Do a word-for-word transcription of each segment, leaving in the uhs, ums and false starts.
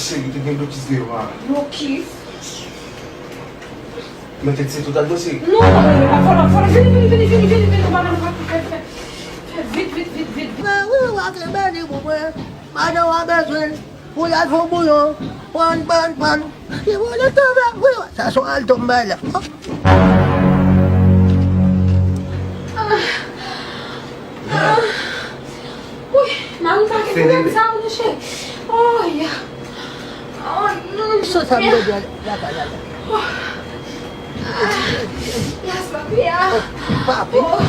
Cheri, te gen blokis devan. Blokis? Men tèt se tout al danse. Non, non, non, non, fò, fò, vini, vini, vini, vini, vini, vini, nou pa nan fè, fè, fè, fè vit, vit, vit, vit, vit. Wi, wi, w a kenbe li pou mwen. Madan w a bezwen. Pou y al fè yon bouyon. Pran, pran, pran. Li vole tove. Wi, wi, sa se yon alto m bay la. Ah. Ah. Wi, mari m pa gen pwoblèm sa, monchè. Oh, ya. Oh, non. Sa, sa m bezwen lakay la. Oh. Yes, papi, ah. Oh, papi. Oh.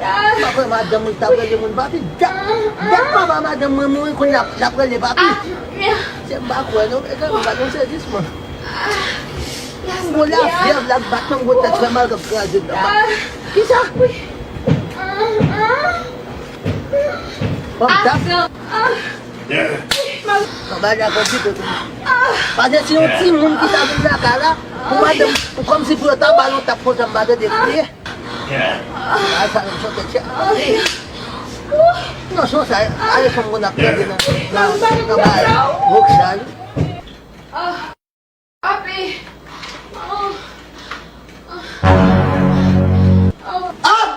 Ah. Pa kwè madanm ou t ap rele moun papi. Dat, dat papa madanm mwen mouri kounye a, l ap rele papi. Ah, ya. Se m pa kwè, non, men kanmenm, pa gen sezisman. Ah. Yes, papi, ah. Bon, lafyèv la k bat nan gwo tèt fè mal k ap kraze m nan. Ah. Kisa? Wi. Ah, ah. Bon, tap. Ah. Anba la konsi kote. Paske si yon timoun ki ta vin lakay la, pou madanm, pou kòmsi pou yo ta ba l yon tap konsa, m pa tande kriye. A sa menm sote chè. Non, son sa, ale fè m konn ap tande nan, nan, nan bay wòk sa, wi. Papi. Oh. Oh.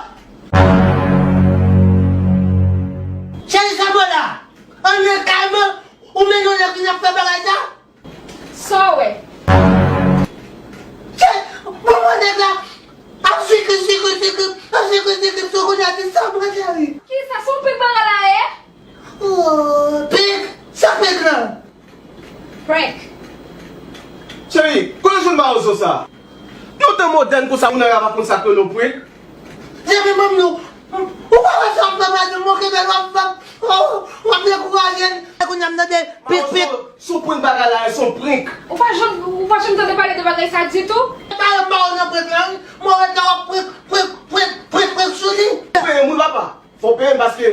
Cheri, sa bon la? Ann nan kay mwen, ou mennen yon nèg vin ap fè bagay sa? Sa w wè? Cheri, bon, bon, nèg la ap sikri, sikri, sikri, ap sikri, sikri, sou kounye a di sa mwen, cheri. Kisa, se yon prank bagay la ye? Oh, prank? Sa prank lan? Prank. Cheri, kote w jwenn mawozo sa? Yon tan modèn konsa, moun nan pa konn sa k rele yon prank? Depi m di w, ou pa wè sa w ap fè madanm mwen, kenbe l w ap fè, w ap dekouraje l. Kounye a m tande pik, pik. Mawozo, si w prank bagay la, se yon prank. Ou pa janm, ou pa janm tande pale de bagay sa ditou? Madanm pa w nan prank lan, wi. Mwen wè sa w ap prank, prank, prank, prank, prank sou li. Peye m wi, papa. Fò w peye m paske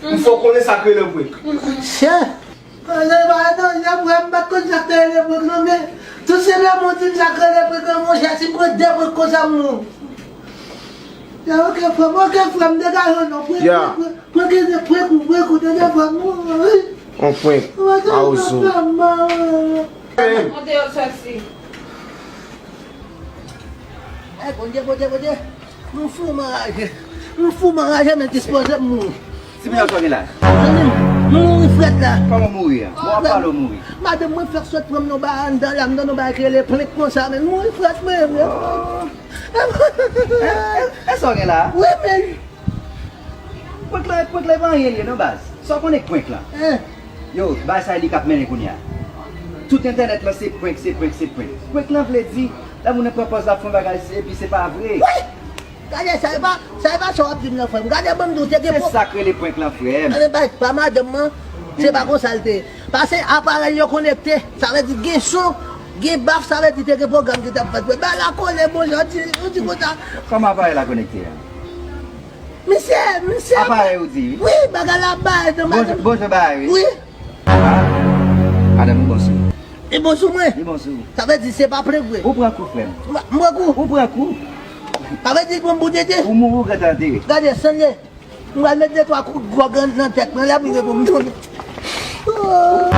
m fè w konnen sa k rele prank. Chè! Konnen pa nan jan frè m pa t konn sa k rele prank non, men tou se lè moun di m sa k rele prank lan, monchè, si m pran de prank konsa, m mouri. Ya, oke, frè m, oke, frè m, degaje w non, prank, prank, prank, prank, prank, prank, prank, tande, frè m, wi. On prank, mawozo. Peye m. Monte yo sòti. Ay, Bondye, Bondye, Bondye. M fou, m anraje. M fou, m anraje, men dispoze m mouri. Ti Milan, sa w gen la? Zanmi m, m mouri frèt la. Kòman w mouri a? Bon, w ap pale w mouri. Madanm mwen fèk sot pran m nan ba anndan la, m nan yon bagay ki rele prank konsa, men m mouri frèt mwen. Oh. E, e, e sa w gen la? Wi, men. Prank la, prank la, e pa anyen li ye non, baz. Sa w konnen k prank lan? Hein? Yo, bagay sa e li k ap mennen kounye a. Tout entènèt lan se prank, se prank, se prank. Prank lan vle di, lè moun nan pran pòz l ap fè yon bagay, se, epi se pa vre. Wi! Gade sa, e pa, sa e pa sa w ap di m nan, frè m. Gade, ban m di w, te gen... Se sa k rele prank lan, frè m. Gade, bay, pa madanm nan, se pa konsa l te ye. Pase aparèy yo konekte, sa vle di gen son, gen baf, sa vle di te gen pwogram ki t ap fèt. Bagay la kole, bon jan, di, ou di konsa. Kòman aparèy la konekte a? Misye, misye. Aparèy ou di, wi. Wi, bagay la bay nan madanm. Bonjou, bagay, wi. Wi. Ah. Madanm ou bon sou ou. Li bon sou mwen. Li bon sou ou. Sa vle di se pa prank vre. Ou pran kou, frè m. M pran kou. Ou pran kou. Sa vle di bon bout ete. Ou mouri, ou gentan antere. Gade, san ye. M pral met de twa kout gwòg nan, nan tèt mwen, lè m rive pou m tounen. Oh.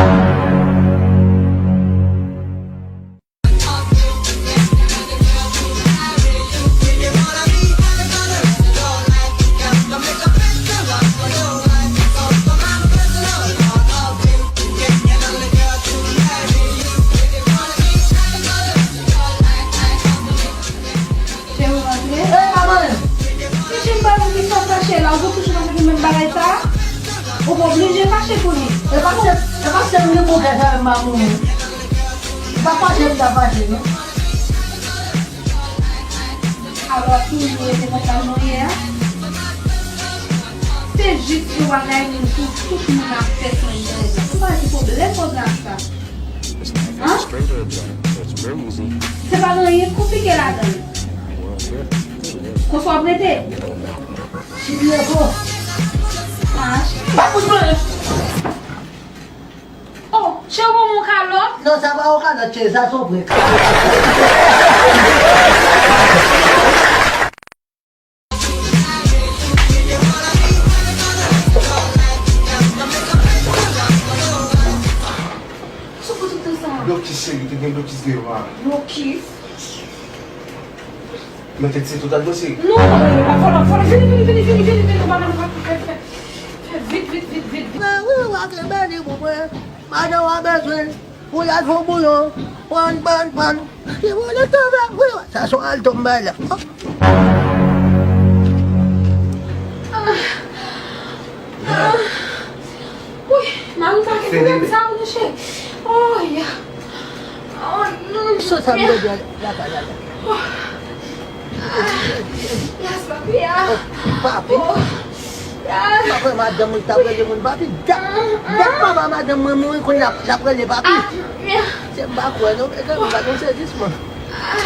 Cheri, ou rantre? Ey, maman! Cheri, m pa wè kisa w fache la, ou toujou nan menm bagay sa a? Ou pa oblije fache pou li. E pa se, e pa se li pou kè sa, maman. Ou pa fache, m ta fache, non? Alò, tou li rete nan sa nou ye a? Se jis yon bagay menm tou, tout moun ap fè sou entènèt la. Ou pa wè ki pwoblèm pwogram sa? Hein? Se pa gen anyen k konplike ladan l. Konsa w ap rete? Chili ankò. Ah, pa kout mwen. Oh, cheri, ou ban m yon kalòt? Non, sa pa yon kalòt, cheri, sa se yon prank. Sou Blokis devan. Blokis? Men tèt se tout advèsè. Non, non, non, non, pa fò, non, fò, vini, vini, vini, vini, vini, vini, nou pa, nou pa, fè, fè, fè vit, vit, vit, vit, vit. Wi, wi, w a kenbe li pou mwen. Madan w a bezwen. Pou y al fè yon bouyon. Pran, pran, pran. Li vole tande, wi, wi. Sa se yon alto m bay la. Ah. Ah. Wi, mari m pa gen pwoblèm sa, wi, cheri. Oh, ya. Oh, non. Sa, sa m bezwen lakay la. Oh. Ah. Yes, papi, ah. Oh, papi. Oh. Ah. Pa kwè madanm mwen t ap rele moun papi. Dat, dat papa madanm mwen mouri kounye a l ap rele papi. Ah, ya. Se m pa kwè, non. E ke m pa gon sezisman. Ah.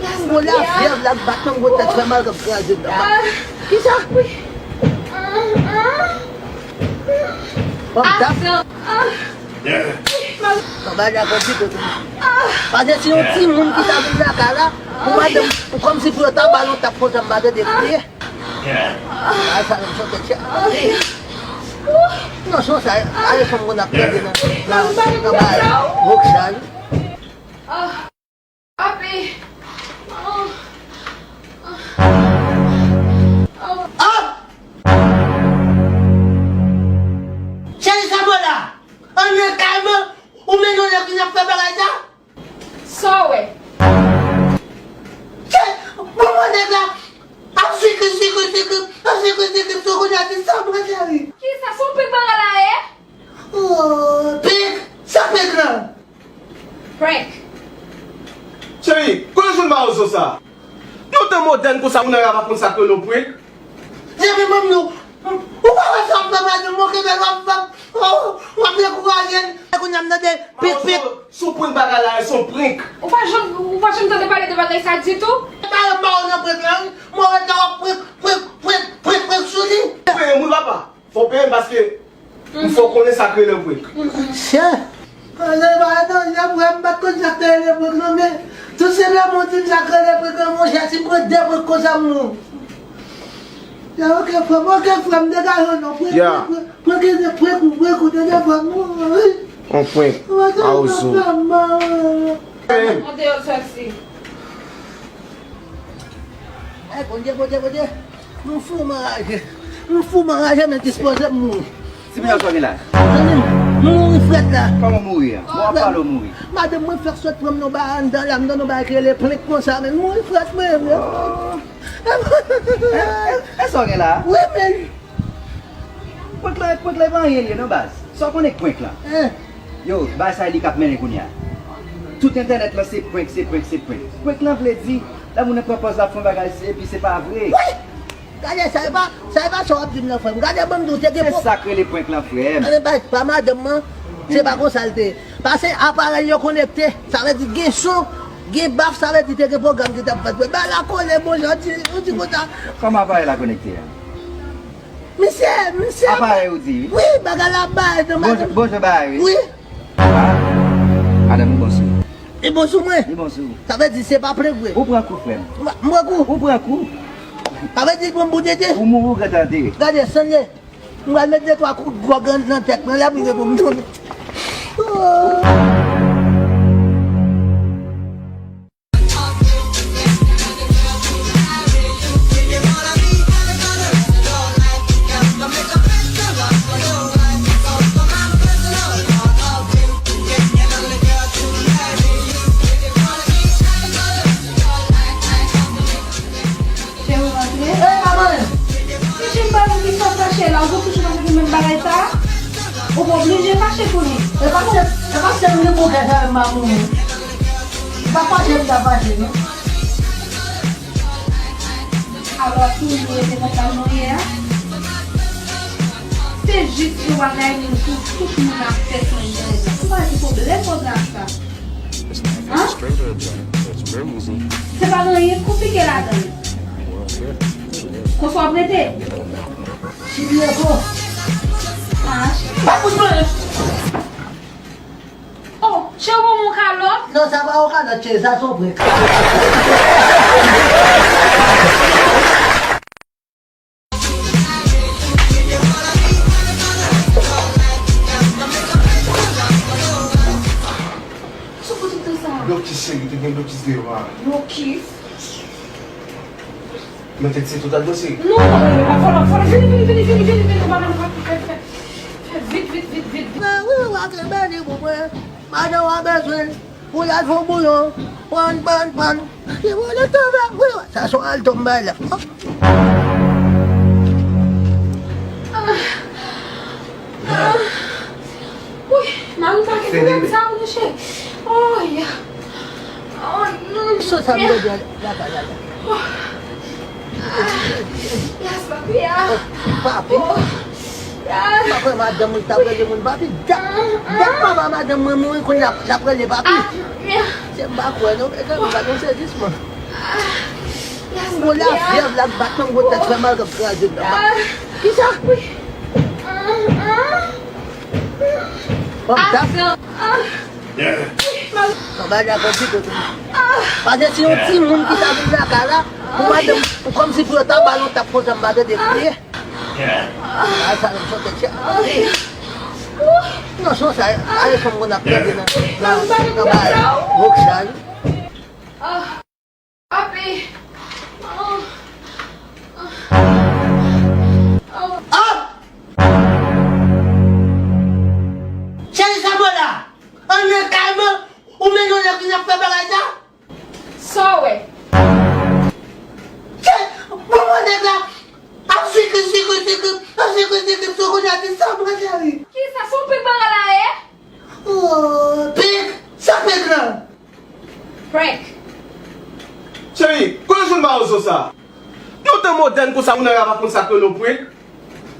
Yes, papi, ah. Gwo lafyèv la k bat nan gwo tèt fè mal k ap kraze m nan. Ah. Kisa? Wi. Ah, ah. Bon, ah, tap. Ah. Bon, bagay la konplike tou. Ah. Paske si yon timoun ki ta vin lakay la, pou madanm, pou kòmsi pou yo ta ba l yon tap konsa, m pa tande kriye. Ah, sa menm sote chè. Non, son sa, ale fanm moun ap tande nan, nan, nan bagay Roxane. Ah. Papi. Oh. Oh. Ah! Cheri, sa bon la? Ann nan kalman, ou menm yon nèg vin ap fè bagay sa? Sa w wè? Cheri, bon, bon, nèg la ap sikri, sikri, sikri, ap sikri, sikri, sou kounye a di sa mwen, cheri. Kisa, se yon pik bagay la ye? Oh, pik? Sa pik lan? Prank. Cheri, kote w jwenn mawozo sa? Yon tan modèn konsa, moun nan pa konn sa k rele yon prank? Depi m wè nou, ou pa wè sa w ap fè madanm mwen, kenbe l w ap fè, w ap dekouraje l. Kounye a m tande pik, pik. Mawozo, sou prank bagay la, se yon prank. Ou pa janm, ou pa janm tande pale de bagay sa ditou? Madanm pa w nan prank la, wi. Mwen wè w ap prank, prank, prank, prank, prank sou li. Ou peye m, wi, papa. Fò w peye m paske m fè w konnen sa k rele prank. Chè! Konnen pa non, jan frè m pa t konn sa k rele prank non, men tou se lè moun di m sa k rele prank lan, monchè, si m pran de prank konsa, m mouri. Ya, oke, frè m, oke, frè m, degaje w non, prank, prank, prank, prank, prank ou, prank ou, tande, frè m, wi. On prank, mawozo. An deyò sòsi. Ay, Bondye, Bondye, Bondye. M fou, m anraje. M fou, m anraje, men dispoze m mouri. Ti pijan sa w gen la? Zanmi m, m mouri frèt la. Kòman mouri a? Bon, w ap pale w mouri. Madanm mwen fèk sot pran m nan ba anndan la, m nan yon bagay ki rele plenk konsa, men m mouri frèt mwen. Oh. E, e, e sa w gen la? Wi, men. Prank la, prank la e pa anyen li ye non, baz. Sa w konnen k prank lan? Hein? Yo, bagay sa e li k ap mennen kounye a. Tout entènèt lan se prank, se prank, se prank. Prank lan vle di, lè moun nan pran pòz l ap fè yon bagay, se, epi se pa vre. Wi! Gade sa, e pa, sa e pa sa w ap di m nan, frè m. Gade, ban m di w, te gen... Se sa k rele prank lan, frè m. Anben, pa, pa madanm nan, se pa konsa l te ye. Paske aparèy yo konekte, sa vle di gen son, gen baf, sa vle di te gen pwogram ki t ap fèt. Bagay la kole, bon, jan di, ou di konsa. Kòman aparèy la konekte a? Misye, misye. Aparèy ou di, wi. Wi, bagay la bay nan madanm. Bon jan bagay, wi. Wi. Ah. Madanm ou bon sou ou. Li bon sou mwen. Li bon sou ou. Sa vle di se pa prank vre. Ou pran kou, frè m. M, m pran kou. Ou pran kou. Sa vle di l pran m pou tete. Ou mouri, ou gentan antere. Gade, san lye. M pral met de twa kout gwòg nan, nan tèt mwen, l ap rive pou m tounen. Oh. Cheri, w rantre? Ey, pa manyen. Kijan m pa wè ki sa fache la? Ou toujou nan menm bagay sa? Ou pa oblije fache pou li. E pa se, e pa se li pou gen sa, m pa moun. M pa fache, m ta fache, non. Alò, toujou rete nan sa nou ye a. Se jis yon bagay menm tou, tout moun ap fè sou entènèt la. Ou pa gen pwoblèm konsa ak sa. Hein? Se pa gen anyen k konplike ladan l. Konsa w ap rete? Chili ankò. Ah, chili. Pa kout mwen. Oh, cheri, ou ban m yon kalòt? Non, sa pa yon kalòt, cheri, sa se yon prank. Yo, kiss. Mete ti tout atmosfè. Non, non, non, non, pa fò, fò, vini, vini, vini, vini, vini, vini, nou pa nan fè, fè, fè, fè vit, vit, vit, vit, vit. Mwen, wi, w a kenbe li pou mwen. Madan w a bezwen l. Pou l al fè yon bouyon. Pran, pran, pran. Li vole travè, wi, sa se yon alto m bay la. Ah. Ah. Wi, mari m pa gen pwoblèm sa, monchè. Oh, ya. Oh, non. Sa, sa m tande lakay la. Oh. Ah. Yes, papi, ah. Oh, papi. Oh. Ah. M pa kwè madanm mwen t ap rele moun papi. Dat, dat papa madanm mwen mouri kounye a l ap rele papi. Ah, ya. Se m pa kwè, non. E kan m pa gon sezisman. Ah. Yes, papi, ah. Gon lafyèv la k bat nan gwo tèt fè mal k ap kraze m nan. Ah. Kisa? Wi. Ah, ah. Bon, ah, sa. Ah. Bagay la konplike tou. Paske si yon timoun ki ta vin lakay la, pou madanm, pou kòmsi pou yo ta ba l yon tap konsa, m pa tande kriye. Bagay sa menm sote tchè. Non, son sa, ale fòm konn ap tande nan, nan, nan bagay. Wok sa, wi. Papi. Ah! Cheri, sa mwen la. Ann nan kay mwen, ou mennen yon nèg vin ap fè bagay sa? Sa w wè? Cheri, bon, bon, nèg la ap sikri, sikri, sikri, ap sikri, sikri, sou kounye a di sa mwen, cheri. Kisa, se yon prank bagay la ye? Oh, prank? Sa prank lan? Prank. Cheri, kote w jwenn mawozo sa? Nan tan modèn konsa, moun nan pa konn sa k rele yon prank?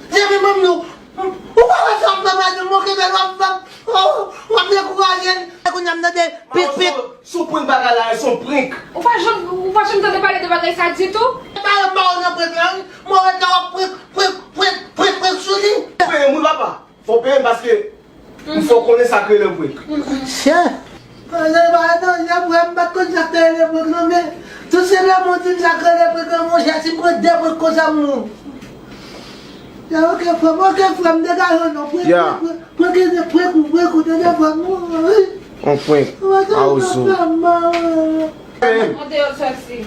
Depi m di w, ou pa wè sa w ap fè madanm mwen, kenbe l w ap fè, w ap dekouraje l. Kounye a m tande pik, pik. Mawozo, sou prank bagay la, se yon prank. Ou pa janm, ou pa janm tande pale de bagay sa ditou? E pa yo ba w nan prank lan, wi. Mwen wè w ap prank, prank, prank, prank, prank sou li. Peye moun papa. Fò w peye m paske m fè w konnen sa k rele prank. Chè! Pandan m pa nan jan, frè m, m pa t konn sa k te rele prank non, men tout se lè moun di m sa k rele prank lan, monchè, si m pran de prank konsa, m mouri. Ya, oke, frè m, oke, frè m, degaje w non, prank, prank, prank, prank, prank, prank, ou tande, frè m, wi. On prank, mawozo. An deyò sòsi.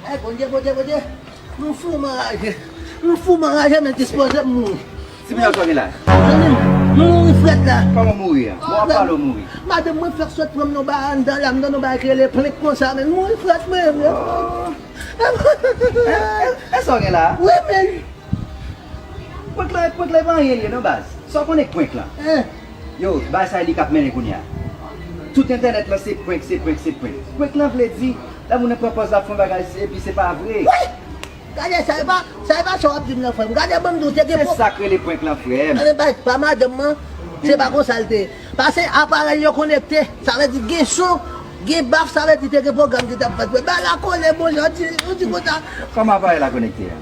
Ey, Bondye, Bondye, Bondye. M fou, m anraje. M fou, m anraje, men dispoze m mouri. Ti moun sa w gen la? Zanmi m, m mouri frèt la. Kòman w mouri a? Bon, w ap pale w mouri. Madanm mwen fèk sot pran m nan ba anndan la, m nan yon bagay ki rele prank konsa, men m mouri frèt mwen. Oh. E, e, e sa w gen la? Wi, men. Prank lan, prank lan e pa anyen li ye non, baz. Sa w konnen k prank lan? Hein? Yo, bagay sa e li k ap mennen kounye a. Tout entènèt lan se prank, se prank, se prank. Prank lan vle di, lè moun nan pran pòz l ap fè yon bagay, se, epi se pa vre. Wi! Gade sa, e pa, sa e pa sa w ap di m nan, frè m. Gade, ban m di w, te gen... Se sa k rele prank lan, frè m. Anben, pa, pa madanm mwen, se pa konsa l te ye. Paske aparèy yo konekte, sa vle di gen son, gen baf, sa vle di te gen pwogram ki t ap fèt. Bagay la kole, bon jan, w di, w di konsa. Kòman aparèy la konekte a?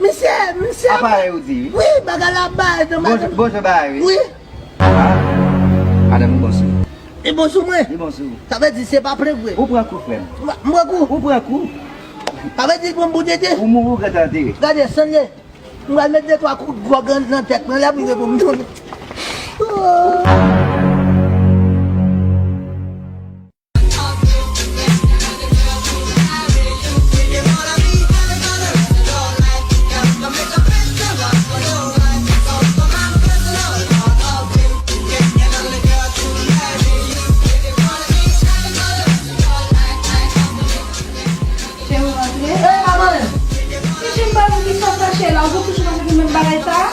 Misye, misye. Aparèy ou di, wi. Wi, bagay la bay nan madanm. Bon jan bagay, wi. Wi. Ah, madanm ou bon sou ou. Li bon sou mwen. Li bon sou ou. Sa vle di se pa prank vre. Ou pran kou, frè m. M pran kou. Ou pran kou. Sa vle di l pran m pou tete. Ou mouri, ou gentan antere. Gade, san lye. M pral met de twa kout gwòg nan, nan tèt mwen, l ap rive pou m tounen. Oh. Cheri, w rantre? Ey, manman! Mesye, m pa konn kisa w kache la, ou toujou nan menm bagay sa a?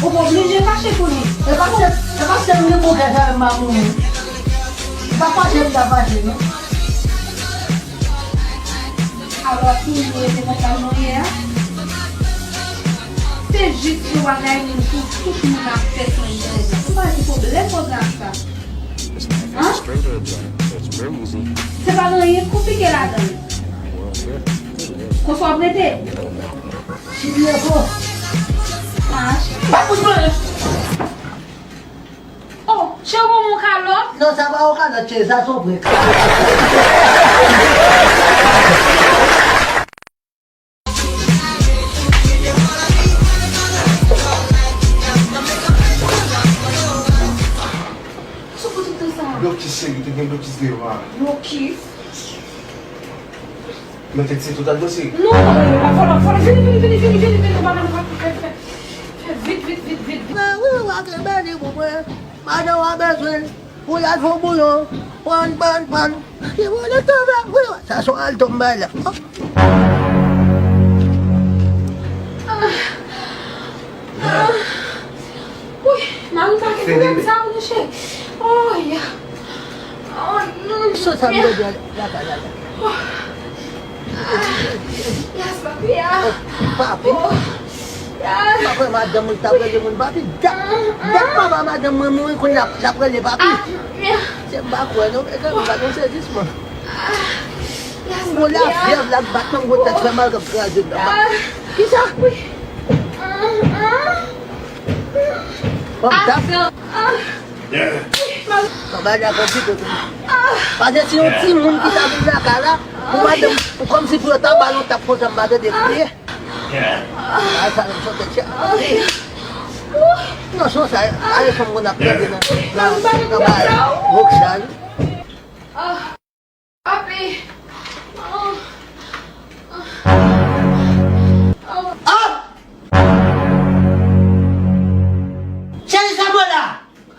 Ou pa oblije fache pou li. E pa se, e pa se m ki pou kè sa, m pa mouri. E pa fache m ta fache, non. Alò, tou nou rete nan sa nou ye a? Se jis yon bagay moun pou tout moun ap fè sou entènèt. M pa wè ki pwoblèm pwogram sa. Hein? Se pa gen anyen k konplike ladan l. Konsa w ap rete? Chili e fò. Ah, pa kouch mwen. Oh, cheri, ou ban m yon kalòt? Non, sa pa yon kalòt, cheri, sa se yon prank. Sou pou tout tan sa. Yo, Yo ki? Mete ti tout atmosfè. Non, non, non, non, fò, fò, vini, vini, vini, vini, vini, vini, nou pa nan fè, fè, fè, fè vit, vit, vit, vit, vit. Mwen, wi, w a kenbe li pou mwen. Madan w a bezwen l. Pou l al fè yon bouyon. Pran, pran, pran. Li vole tou vè, wi, sa se yon alto m bay la. Ah. Ah. Wi, mari m pa gen pwoblèm sa, monchè. Oh, ya. Oh, non. Sa, sa m dwe di lakay la. Oh. Ah. Yes, papi, ah. Oh, papi. Oh. Ah. Papi, madanm mwen t ap rele moun papi. Dat, dat papa madanm mwen mouri, kounye a l ap, l ap rele papi. Ah, ya. Se m pa kwè, non. E kan m pa gon sezisman. Ah. Yes, papi, ah. Gon lafyèv, l ap bat nan gwo tèt, fè mal k ap kraze m nan. Ah. Kisa? Wi. Ah, ah. Bon, ah, tap. Non. Ah. Bagay la konplike tou. Paske si yon timoun ki ta vin lakay la, pou madanm, pou kòmsi pou yo ta ba l yon tap konsa, m pa tande kriye. Bagay sa menm sot tèt chaje. Non, se sa, ale fanm moun ap tande nan, nan, nan bagay, wòk sa, wi. Papi. Ah! Cheri, sa bon la?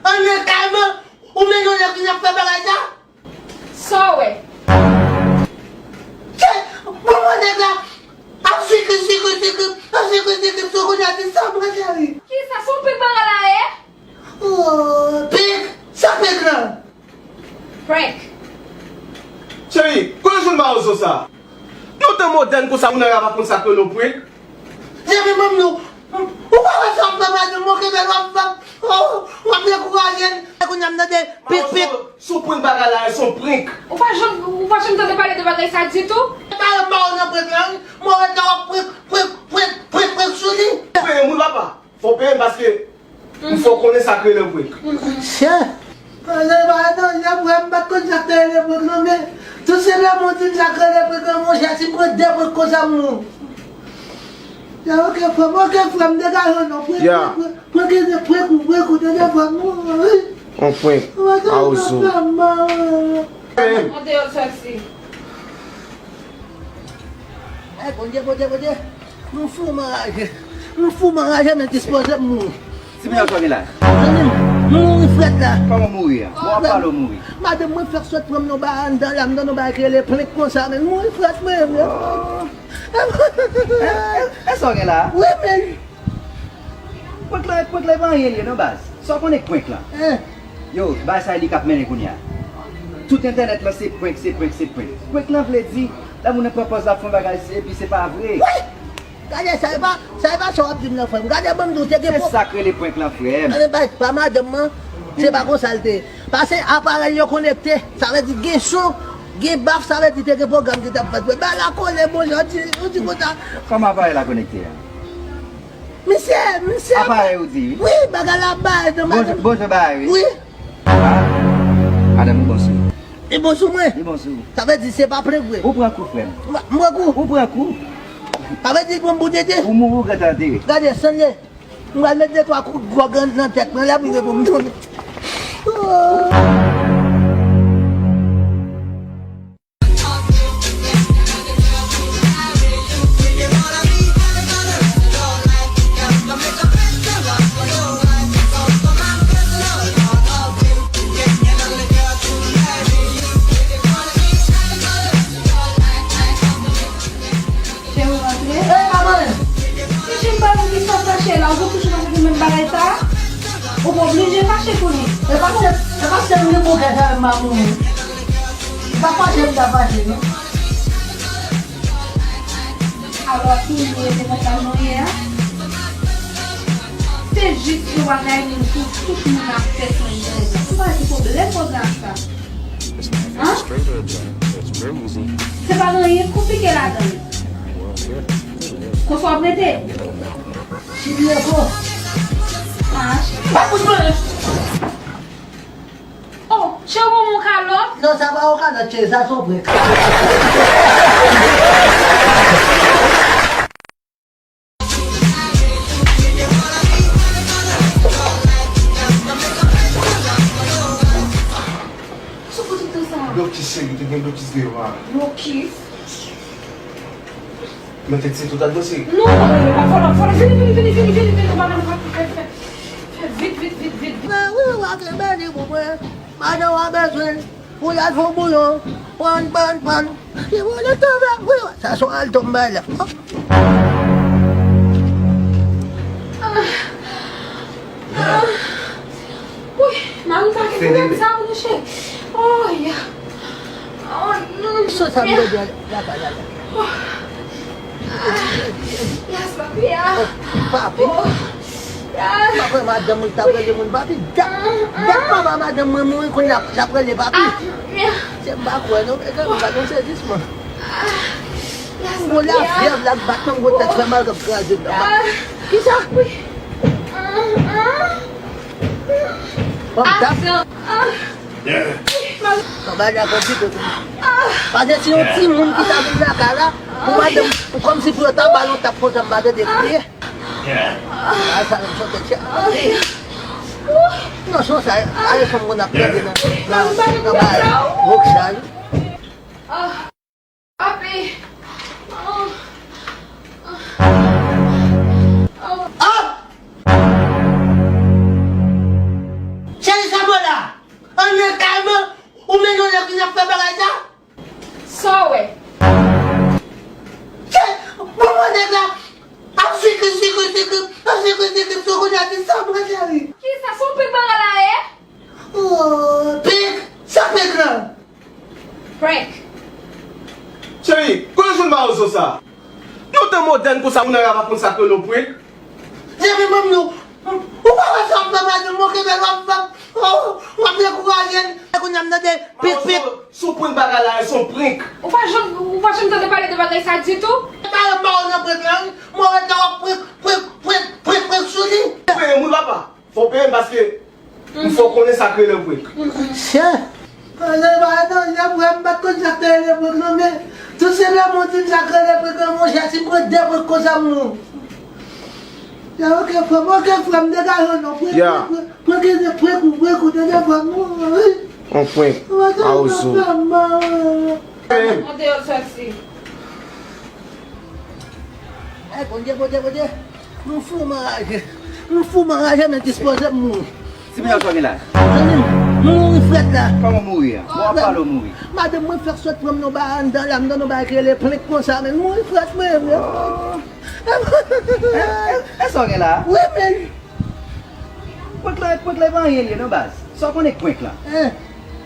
Ann nan kalman, ou menm yon nèg ki ap fè bagay sa? Sa w wè? Cheri, bon, bon, nèg la ap sikri, sikri, sikri, ap sikri, sikri, sou kounye a di sa, mwen, cheri. Kisa, se yon pik bagay la ye? Oh, pik? Sa pik lan? Prank. Cheri, kote w jwenn mawozo sa? Nan tan modèn konsa, moun nan pa konn sa k rele yon prank? Depi m di w, ou pa wè sa w ap fè madanm mwen, kenbe l w ap fè, oh, w ap dekouraje l. Kounye a m tande pik, pik. Mawozo, si w prank bagay la, se yon prank. Ou pa janm, ou pa janm tande pale de bagay sa ditou? E pa yo ba w nan prank lan, wi. Mwen wè sa w ap prank, prank, prank, prank, prank sou li. Peye m wi, papa. Fò w peye m paske m fè w konnen sa k rele prank. Chè! Pale pa etranje, frè m, m pa t konn sa k te rele prank non, men tout se lè moun di m sa k rele prank lan, monchè, si m pran de prank konsa, m mouri. Ya, ok, frè m, ok, frè m, degaje w non, prank, prank, prank, prank, prank, prank, ou tande, frè m, wi. On prank, mawozo. An deyò sòsi. Ey, Bondye, Bondye, Bondye. M fou, m anraje. M fou, m anraje, men dispoze m mouri. Ti moun sa w gen la? Zanmi m, m mouri frèt la. Kòman w mouri a? Bon, w ap pale w mouri. Madanm mwen fèk sot pran m nan ba anndan la, m nan yon bagay ki rele plenk konsa, men m mouri frèt mwen menm. Oh. E, e, e sa w gen la? Wi, men. Prank lan, prank lan e pa anyen li ye non, baz. Sa w konnen k prank lan? Hein? Yo, bagay sa e li k ap mennen kounye a. Tout entènèt lan se prank, se prank, se prank. Prank lan vle di, lè moun nan pran pòz l ap fè yon bagay, se, epi se pa vre. Wi! Gade sa, e pa, sa e pa sa w ap di m nan, frè m. Gade, ban m di w, te gen... Se sa k rele prank lan, frè m. Anben, pa, pa madanm nan, se pa konsa l te ye. Paske aparèy yo konekte, sa vle di gen son, gen baf, sa vle di te gen pwogram ki t ap fèt. Bagay la kole, bon jan, w di, w di konsa. Kòman aparèy la konekte a? Misye, misye. Aparèy ou di, wi. Wi, bagay la bay nan madanm. Bon jan bagay, wi. Wi. Ah, madanm ou bon sou ou. Li bon sou mwen. Li bon sou ou. Sa vle di se pa prank vre. Ou pran kou, frè m. M, m pran kou. Ou pran kou. Sa vle di l pran m pou tete. Ou mouri, ou gentan antere. Gade, san lye. M pral met de twa kout gwòg nan, nan tèt mwen, l ap rive pou m tounen. Oh. Cheri, w rantre? Ey, manman! Cheri, m pa wè ki sa fache la, ou toujou nan menm bagay sa a? Ou pa oblije fache pou li. E pa se, e pa se m ki pou kè sa, m pa pou ou. M pa fache, m ta fache, non. Alò, tou nou rete konsa nou ye a? Se jis yon bagay moun pou tout moun ap fè sou entènèt. Ou pa wè ki pwoblèm pwoblèm sa? Hein? Se pa gen anyen k konplike ladan l. Konsa w ap rete? Chili e fò. Ah, pa kout mwen. Oh, cheri, ou ban m yon kalòt? Non, sa pa yon kalòt, cheri, sa se yon prank. Sou kote tou sa? Blokis devan. Blokis? Mete ti tout adresi. Non, non, non, non, pa fò, fò, vini, vini, vini, vini, vini, vini, nou pa, nou pa, fè, fè, fè vit, vit, vit, vit, vit. Wi, wi, w a kenbe li pou mwen. Madan w a bezwen pou y al fè yon bouyon. Pran, pran, pran. Li vole tove, wi, wi. Sa se yon alto m bay la. Ah. Ah. Wi, mari m pa gen pwoblèm sa, wi, cheri. Oh, ya. Oh, non. Sa, sa m bezwen la, la, la, la. Oh. Ah. Yes, papi, ah. Oh, papi. Oh. Ah. Pa kwè madanm mwen ki t ap rele moun papi. Dat, dat papa madanm mwen mouri, kounye a l ap rele papi. Ah, ya. Se m pa kwè, non, men kanmenm, gade yon sezisman. Ah. Yes, papi, ah. Yon gwo lafyèv la k bat nan gwo tèt fè mal k ap kraze m nan. Ah. Kisa? Wi. Ah, ah. Bon, tap. Aksyon. Ah. Bagay la konplike tou. Paske si yon timoun ki ta vin lakay la, pou madanm, pou kòmsi pou yo ta ba l yon tap konsa, m pa tande kriye. Bagay sa menm sote tchè. Non, son sa, ale son moun ap tande nan, nan, nan bagay wòk sa, wi. Papi. Ah! Cheri, sa mwen la. An men kalman, ou menm yon nèg vin ap fè bagay sa? Sa w wè? Cheri, bon, bon, nèg la ap sikri, sikri, sikri, ap sikri, sikri, sou kounye a di sa mwen, cheri. Kisa, se yon prank bagay la ye? Oh, prank? Sa prank lan? Prank. Cheri, kote w jwenn mawozo sa? Nan tan modèn konsa, moun nan la pa konn sa k rele yon prank? Depi mwen menm, ou pa wè sa w ap fè madanm mwen, kenbe l w ap fè, w ap dekouraje l. Kounye a m tande pik, pik. Mawozo, si w prank bagay la, se yon prank. Ou pa janm, ou pa janm tande pale de bagay sa ditou? Talè m pa wè w nan prank lan, wi. Mwen wè w ap prank, prank, prank, prank, prank sou li. Peye m wi, papa. Fò w peye m paske m fè w konnen sa k rele prank. Chè! Ann, ann, ann, frè m, m pa t konn sa k te rele prank non, men tou senpleman w di m sa k rele prank lan, monchè, si m pran de prank konsa, m mouri. Ya, oke, frè m, oke, frè m, degaje w non, prank, prank, prank, prank, prank ou, prank ou, tande, frè m, non, wi. On prank, mawozo. An deyò sòti. Ay, Bondye, Bondye, Bondye. M fou, m anraje. M fou, m anraje, men dispoze m mouri. Ti pijan, sa w gen la? Zanmi m, m mouri frèt la. Kòman w mouri a? Bon, w ap pale w mouri. Madanm mwen fèk sot pran m nan ba anndan la, m nan yon bagay ki rele plenk konsa, men m mouri frèt mwen menm. E sa w gen la? Wi, men. Prank lan, prank lan pa anyen li ye non, baz. Sa w konnen k prank lan?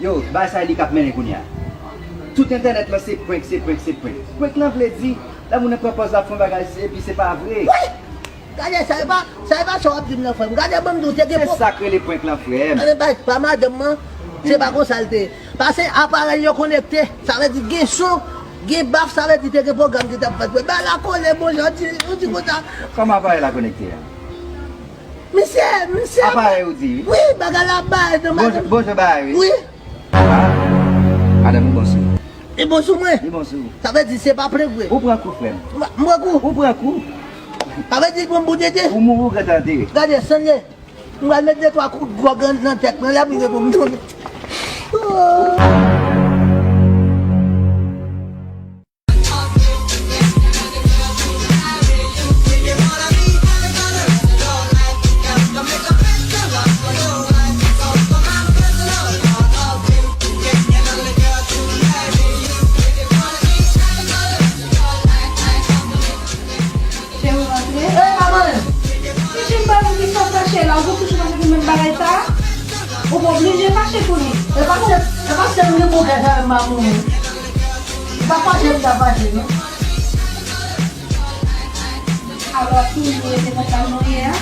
Yo, bagay sa e li k ap mennen kounye a. Tout entènèt lan se prank, se prank, se prank. Prank lan vle di, lè moun nan pran pòz l ap fè yon bagay, se, epi se pa vre. Wi! Gade sa, e pa, sa e pa sa w ap di m nan, frè m. Gade, ban m di w, te gen pwob-. Se sa k rele prank lan, frè m. Anben, pa, pa madanm mwen, se pa konsa l te ye. Paske aparèy yo konekte, sa vle di gen son, gen baf, sa vle di te gen pwogram ki t ap fèt. Bagay la kole, bon, jan w di, w di konsa. Kòman aparèy la konekte a? Misye, misye. Apa e ou di? Wi, bagay la bay nan madanm. Bon jan bagay, wi. Wi. Ah, madanm ou bon sou ou. Li bon sou mwen. Li bon sou ou. Sa vle di se pa prank vre. Ou pran kou, frè m. M pran kou. Ou pran kou. Sa vle di li pran m pou tete. Ou mouri, ou gentan antere. Gade, san lye. M pral met de twa kout gwòg nan tèt mwen, l ap rive pou m tonbe. Oh. Cheri, w rantre? Ey, maman! Pitit m pa wè ki sa fache la, ou toujou nan menm bagay sa? Ou pa oblije fache pou li. E pa se, e pa se m ki pou kè sa, m pa mouri. Pa fache, m ta fache, non. Alò, tou nou rete konsa nou ye a?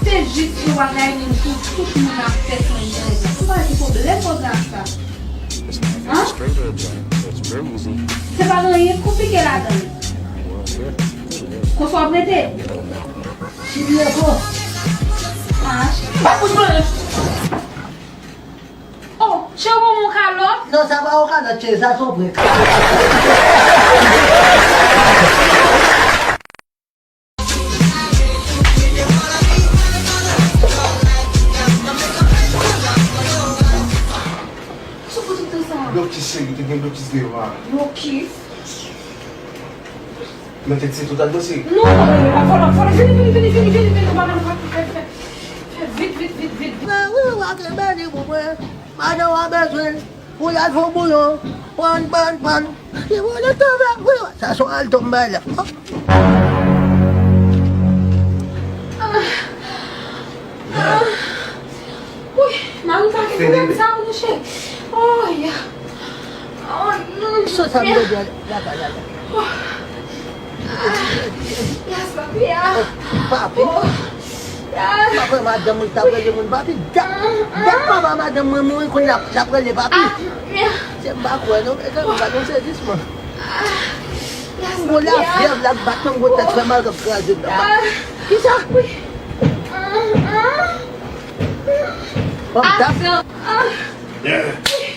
Se jis yon bagay nou tou, tout moun ap fè sou entènèt. Ou pa gen pwoblèm konsa ak sa. Hein? Se pa gen anyen k konplike ladan l. Konsa w ap rete? Chili ankò. Ah, pa kout mwen. Oh, cheri, ou ban m yon kalòt? Non, sa pa yon kalòt, cheri, sa se yon prank. Sou kote w te sa? Cheri, te gen blokis devan. Blokis? Men tèt se tout al danse. Non, non, non, non, vòlò, vòlò, vini, vini, vini, vini, vini, vini, vini, vini, vini, vini, vini, vini, vit, vit, vit, vit, vit. Wi, wi, w a kenbe li pou mwen. Madan w a bezwen. Pou y al fè yon bouyon. Pran, pran, pran. Li vòlò tande, wi, wi. Sa se yon alto m bay la. Wi, mari pa gen pwoblèm sa, mouche. Oh, ya. Oh, non. Sa, sa m te di la, la, la, la. Yes, papi, ah. Papi. Oh, ya. Pa kwè madanm ou t ap rele moun papi. Dat, dat papa madanm mwen mouri kounye a, l ap rele papi. Ah, ya. Se m pa kwè, non, men kanmenm, gade yon sezisman. Yes, papi, ah. Yon lafyèv la k bat nan gwo tèt fè mal k ap kraze m nan. Ah. Kisa? Wi. Ah, ah. Bon, tap. Ah,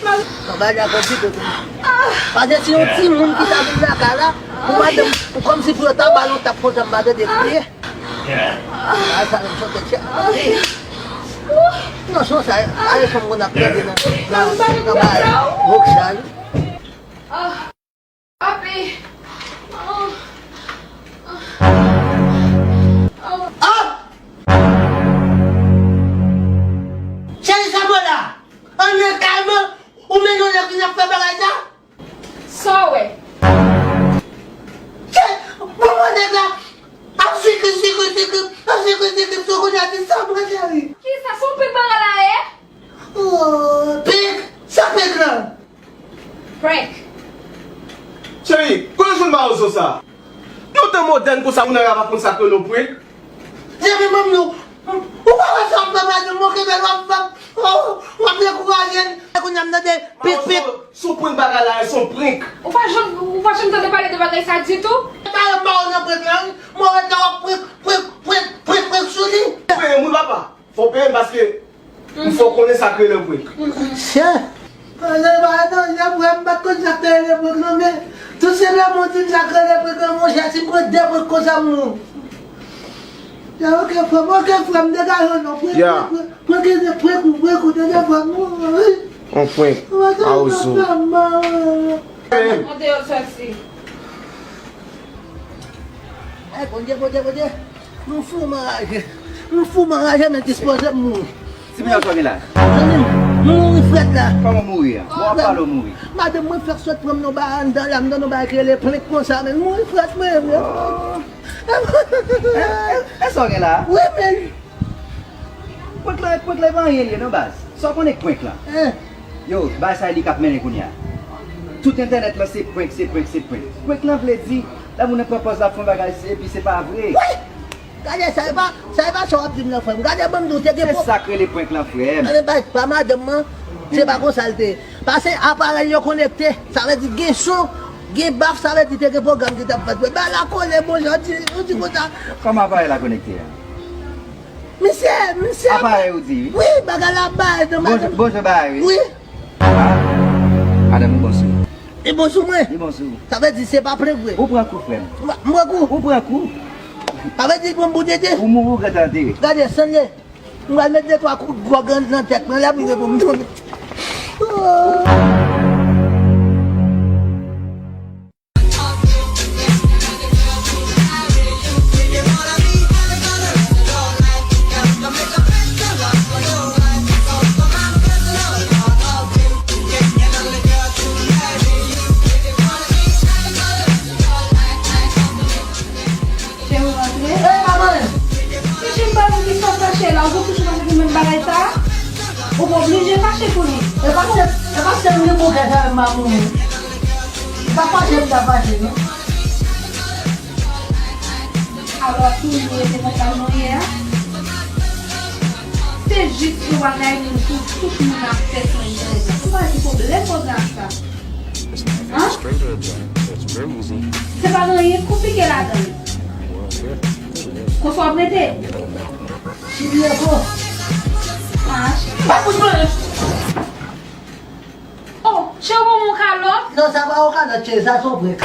non. Anba la konpite tou. Paske si yon timoun ki ta vin lakay la, pou madanm, pou kòmsi pou yo ta ba l yon tap konsa, m pa tande kriye. A sa menm sote chè. Non, son sa, ale son moun ap tande nan, nan, nan bay Roxane. Papi. Oh. Oh. Ah! Cheri, sa mwen la. An men kalman, ou men yon nèg vin ap fè bagay sa? Sa w wè? Cheri, bon, bon, nèg la ap sikri, sikri, sikri, ap sikri, sikri, sou kounye a di sa mwen, cheri. Kisa, se yon prank bagay la ye? Oh, prank? Sa prank lan? Prank. Cheri, kote w jwenn mawozo sa? Yon tan modèn konsa, moun nan pa konn sa k rele yon prank? Depi m di w, ou pa wè sa w ap fè madanm mwen, kenbe l w ap fè, w ap dekouraje l. Kounye a m tande pik, pik. Mawozo, si w prank bagay la, se yon prank. Ou pa janm, ou pa janm tande pale de bagay sa ditou? Talè m pa wè w nan prank lan, wi. Mwen wè w ap prank, prank, prank, prank, prank sou li. Peye m wi, papa. Fò w peye m paske m fè w konnen sa k rele prank. Chè! Ann, ann, ann, frè m, m pa t konn sa k te rele prank non, men tou senpleman w di m sa k rele prank lan, monchè, si m pran de prank konsa, m mouri. Ya, oke, frè m, oke, frè m, degaje w non, prank, prank, prank, prank, prank ou, prank ou, tande, frè m, mouri. On prank, mawozo. An deyò sòsi. Ay, Bondye, Bondye, Bondye. M fou, m anraje. M fou, m anraje, men dispoze m mouri. Ti Michel, sa w gen la? Zanmi m, m mouri frèt la. Kòman w mouri a? Bon, w ap pale w mouri. Madanm mwen fèk sot pran m nan ba anndan la, m nan yon bagay ki rele prank konsa, men m mouri frèt mwen. Oh. E, e, e sa w gen la? Wi, men. Prank la, prank la, e pa anyen li ye non, baz. Sa w konnen k prank lan? Hein? Yo, bagay sa e li k ap mennen kounye a. Tout entènèt lan se prank, se prank, se prank. Prank lan vle di, lè moun nan pran pòz l ap fè yon bagay, se, epi se pa vre. Wi! Gade sa, e pa, sa e pa sa w ap di m nan, frè m. Gade, ban m di w, te gen... Se sa k rele prank lan, frè m. Gade, pa, pa madanm nan, se pa konsa l te ye. Paske aparèy yo konekte, sa vle di gen son, gen baf, sa vle di te gen pwogram ki t ap fèt. Bagay la kole, bon jan w di, w di konsa. Kòman aparèy la konekte a? Misye, misye. Aparèy ou di, wi. Wi, bagay la bay nan madanm. Bonjou, bagay, wi. Wi. Ah. Madanm ou bon sou ou. Li bon sou mwen. Li bon sou ou. Sa vle di se pa prank vre. Ou pran kou, frè m. M pran kou. Ou pran kou. Sa vle di l pran m pou tete. Ou mouri, ou gentan antere. Gade, san lye. M pral met de twa kout gwòg nan, nan tèt mwen, l ap rive pou m tonbe. Oh. Cheri, w rantre? Ey, manman! Cheri, m pa wè kisa w kache la, ou toujou nan menm bagay sa a? Ou pa oblije fache pou li. E pa se, e pa se li pou kè sa, manman. Pa fache, m ta fache, non. Alò, tou li rete nan kay nou ye a? Se jis yon bagay menm tou, tout moun ap fè sou entènèt la. Ou pa wè ki pwoblèm pwogram sa? Hein? Se pa gen anyen k konplike ladan l. Konsa w ap rete? Chili ankò. Ah, pa kout mwen. Oh, cheri, ou ban m yon kalòt? Non, sa pa yon kalòt, cheri, sa se yon prank.